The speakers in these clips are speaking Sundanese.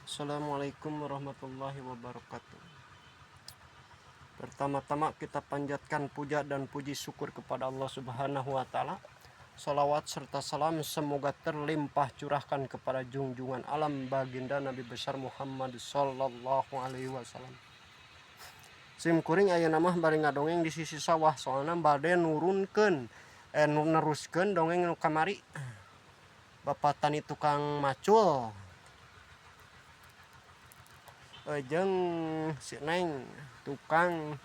Assalamualaikum warahmatullahi wabarakatuh. Pertama-tama kita panjatkan puja dan puji syukur kepada Allah Subhanahu wa taala. Salawat serta salam semoga terlimpah curahkan kepada junjungan alam baginda Nabi besar Muhammad sallallahu alaihi wasallam. Sim kuring ayeuna mah bari ngadongeng di sisi sawah soalna bade nurunkeun eh neruskeun dongeng nu kamari. Bapak tani tukang macul. Jeung si Neng tukang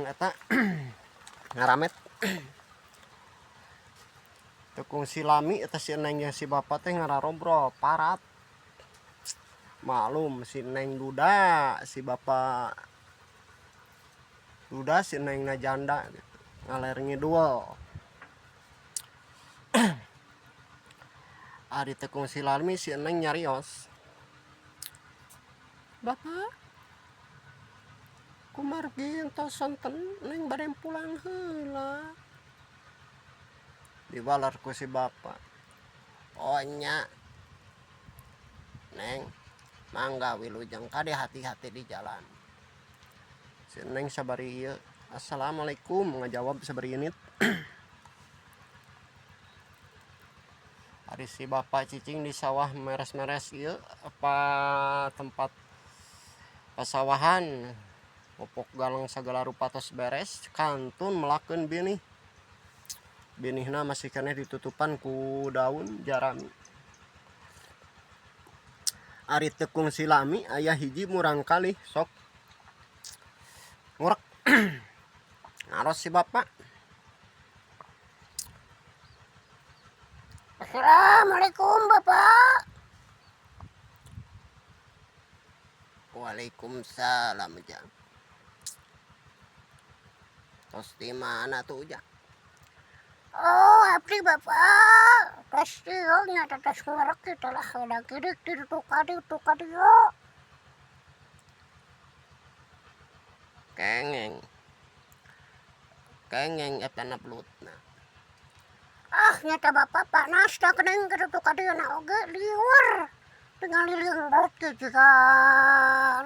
eta ngaramet tukung silami eta si Neng jeung si bapak teh ngararobrol parat maklum si Neng duda si bapak duda si Neng na janda gitu ngaler ngidul ari tekung silami si Neng nyarios Bapak kumargi entos sonten Neng bade pulang heula dibalar ku si bapak oh nya Neng mangga wilujeng kade hati-hati di jalan si Neng sabari ieu assalamualaikum ngajawab sabari init ari si bapak cicing di sawah meres-meres ieu apa tempat pasawahan popok galang sagala rupa tos beres kantun melakeun binih binihna masih keneh ditutupan ku daun jarami ari teu kungsi lami aya hiji murangkalih sok ngurek naros si bapak. Assalamualaikum Bapak. Waalaikumsalam Ujang. Tos di mana tuh Ujang? Oh abdi Bapak. Tos ieu nya tos ngurek kitu lah udah gidik di ditu ka ditu ka dieu. Kengeng. Kengeng eta na belutna. Ah nyata Bapak panas da geuning kitu ka dieu na oge lieur. Tingali liang belut ge jiga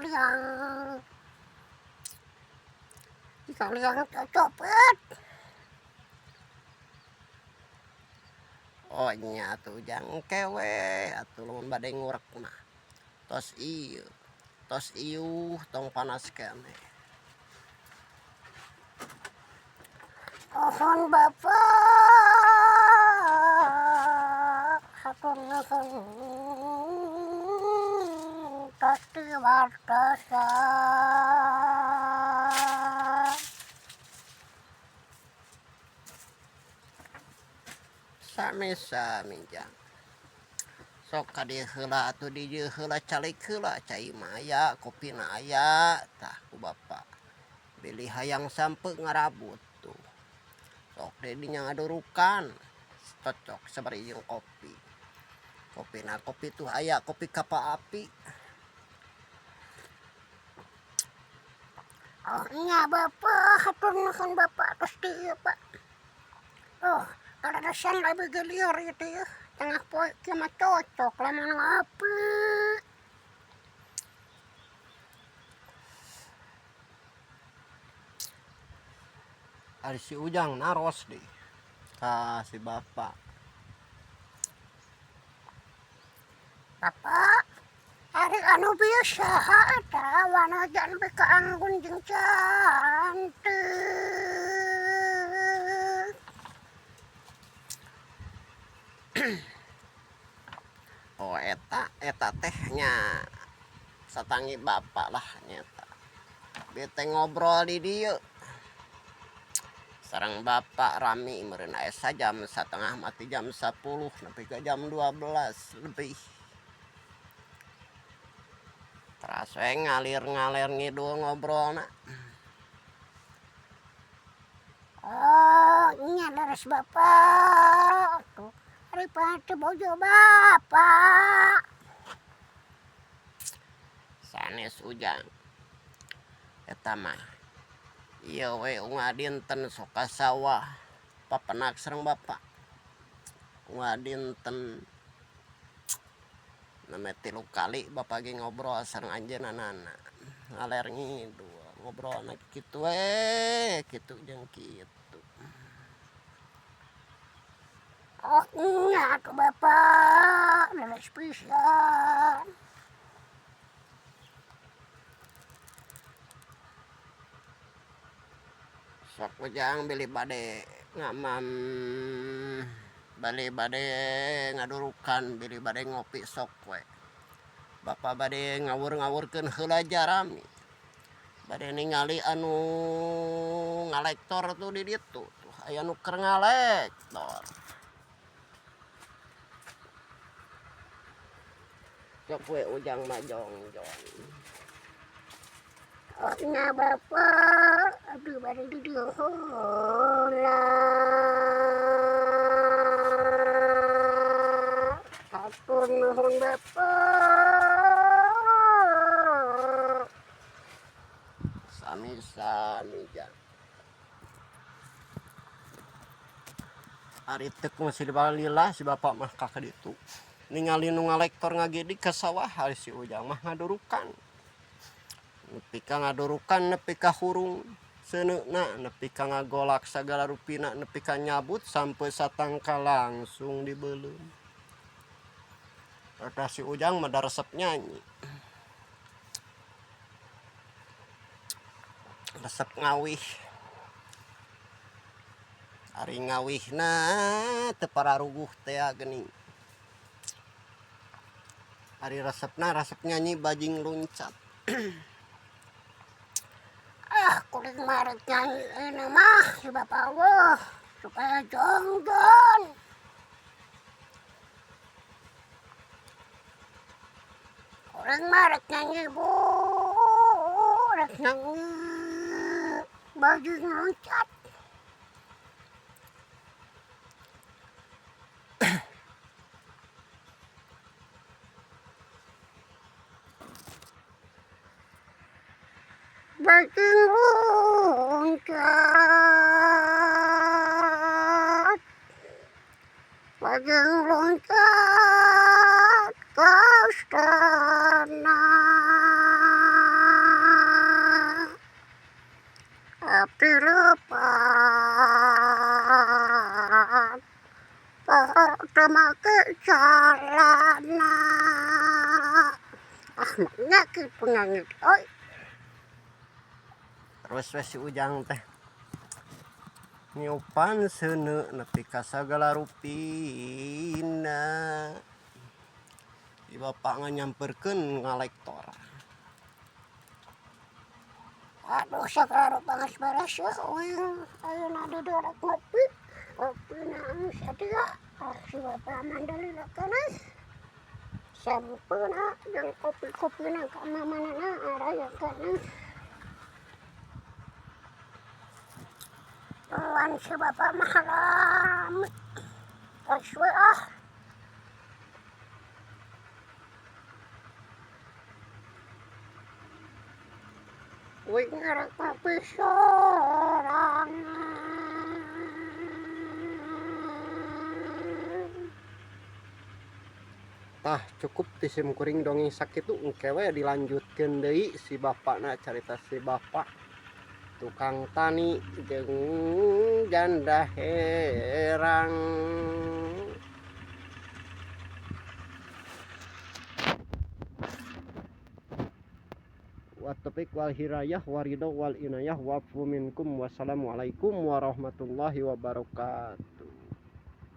liang jiga liang cocopet. Oh nya atuh Ujang engke we atuh lamun bade ngurek mah. Tos ieu, tos iuh tong panas keneh. Nuhun Bapak, hatur nuhun tos diwartosan. Sami-sami Jang. Sok ka dieu heula atuh di dieu heula calik heula cai mah aya kopina aya tah ku bapa. Bilih hayang sampe ngarabut tuh. Sok di dinya ngadurukan cocok sabari jeung kopi. Kopina kopi tuh aya kopi kapa api. Oh nya bapa hatur nuhun bapa tos di ieu pak. Oh kaleresan abi ge lieur ieu teh yeuh tengah poe kieu mah cocok lamun ngopi. Ari si Ujang naros deui ka si bapa. Bapa, ari anu bieu saha eta wanoja nepi ka anggun jeung cantik. Oh eta, eta teh nya satangi bapa lah nya eta. Bieu teh ngobrol di dieu sareng bapa rami meureun aya sajam satengah mati jam sapuluh nepi ka jam 12 lebih. Teras we ngalir-ngalir ngidul ngobrolna. Oh nya leres bapa tuh ari teu bojo bapa. Sanes Ujang eta mah ieu we unggal dinten sok ka sawah papenak sareng bapa unggal dinten. Name 3 kali bapak ge ngobrol sareng anjeunna ngaler ngidul ngobrolna kitu we kitu jeung kitu. Oh nya atuh bapak leres pisan. Sok ujang bilih bade ngamam bilih bade ngadurukan bilih bade ngopi sok we. Bapa bade ngawur-ngawurkeun heula jarami. Bade ningali anu ngalektor tuh di ditu tuh aya nu keur ngalektor. Sok we ujang mah jongjon. Oh nya bapak abdi bade di dieu heula. Hatur nuhun bapak. Sami-sami jang. Ari teu masih balila si bapak mah ka ditu. Ningali nu ngalektor ngagedig ka sawah ari si ujang mah ngadurukan. Nepi ka ngadurukan nepi ka hurung seuneuna nepi ka ngagolak sagala rupina nepi ka nyabut sampai satangkal langsung dibeuleum. Eta si ujang mah da resep nyanyi. Resep ngawih. Ari ngawihna teu pararuguh tea geuning. Ari resepna resep nyanyi bajing luncat. Ah kuring mah rek nyanyi ayeuna mah si bapak eueuh supaya jongjon. Kuring mah rek nyanyi bu, rek nyanyi bajing loncat. Bajing loncat, bajing loncat ke istana. Abdi lepat, teu make calana. Ah maknya kitu nyanyi euy. Terus we si ujang teh niupan seuneu nepi ka sagala rupina. Si bapak nganyamperkeun ngalektor. Aduh sagala rupa geus beres yeuh uing ayeuna di dieu rek ngopi. Ngopina geus sadia. Ah si bapak mah dalila keneh. Sampeuna jeung kopi-kopina ka mamanana araya keneh. Tuan si bapak mah rame. Terus we ah. Uing rek ngopi sorangan. Tah cukup ti sim kuring dongeng sakitu engke we dilanjutkeun deui si bapakna carita si bapak tukang tani jeung janda herang. Wa taufiq wal hidayah waridho wal inayah wa'fu minkum. Wassalamualaikum warahmatullahi wabarakatuh.